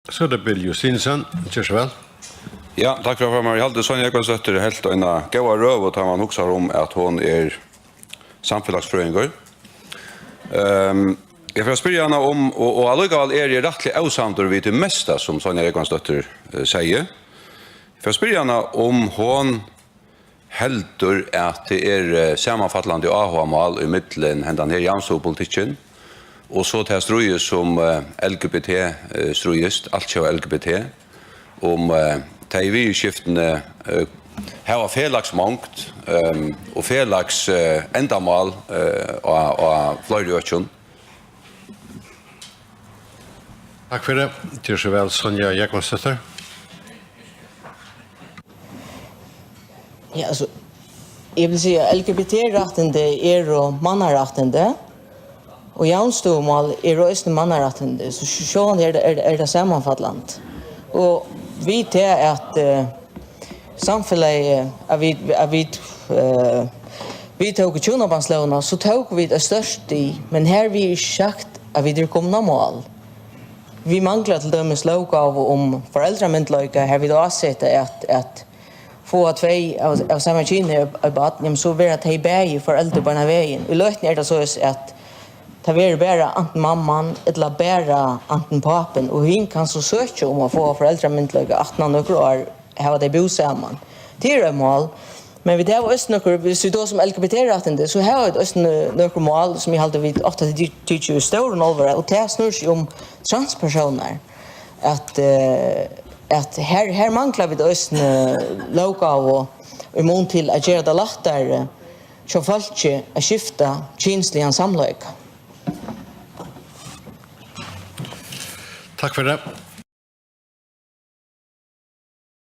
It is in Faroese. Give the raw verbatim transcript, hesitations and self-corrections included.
So er tað Bill Justinussen. Ger so væl. Ja, takk fyri, formaður. Eg haldi, Sonja Jógvansdóttir helt eina góða røðu, tá man hugsar um, at hon er samfelagsfrøðingur. Ehm, eg fari at spyrja hana um, og, og allíkavæl eri eg rættiliga ósamdur við tað mesta, sum Sonja Jógvansdóttir, eh, segði. Eg fari at spyrja hana, um hon heldur, at tað er, eh, samanfallandi áhugamál í millum hendan her javnstøðupolitikkin og so tað stríðið, sum, eh, L G B T, eh, stríðist, altjóða L G B T, um, eh, tey viðurskiftini, eh, hava felags mongd, ehm, og felags, eh, endamál, eh, á, á fleiri økjum. Takk fyri. Ger so væl, Sonja Jógvansdóttir. Ja, altso, eg vil siga, L G B T-rættindi eru mannarættindi, og javnstøðumál eru eisini mannarættindi, so sj-, sjálvandi er tað, er, er tað samanfallandi. Og við tað at, eh, samfelagið, at vit, at vit, eh, vit tóku hjúnabandslógina, so tóku vit eitt stórt stig, men hervið er ikki sagt, at vit eru komin á mál. Vit mangla til dømis lóggávu um foreldramyndugleika, har vit áseta at, at fáa tvey av, av sama kyni í, í barn, jamen, so verða tey bæði foreldur beinan vegin. Í løtuni er tað soleiðis, at tað verður bara antin mamman ella bara antin pápin, og hin kann so søkja um at fáa foreldramyndugleika aftan á nøkur ár, hava tey búð saman. Tað er eitt mál. Men vit hava eisini nøkur, viss vit tosa um L G B T-rættindi, so hava vit eisini nøkur mál, sum eg haldi, vit ofta hava tikið í stórum álvara, og tað snýr seg um transpersónar. At, eh, at her, her mangla vit eisini lóggávu í mun til at gera tað lættari hjá fólki at skifta kynsligan samleika. Takk fyri tað.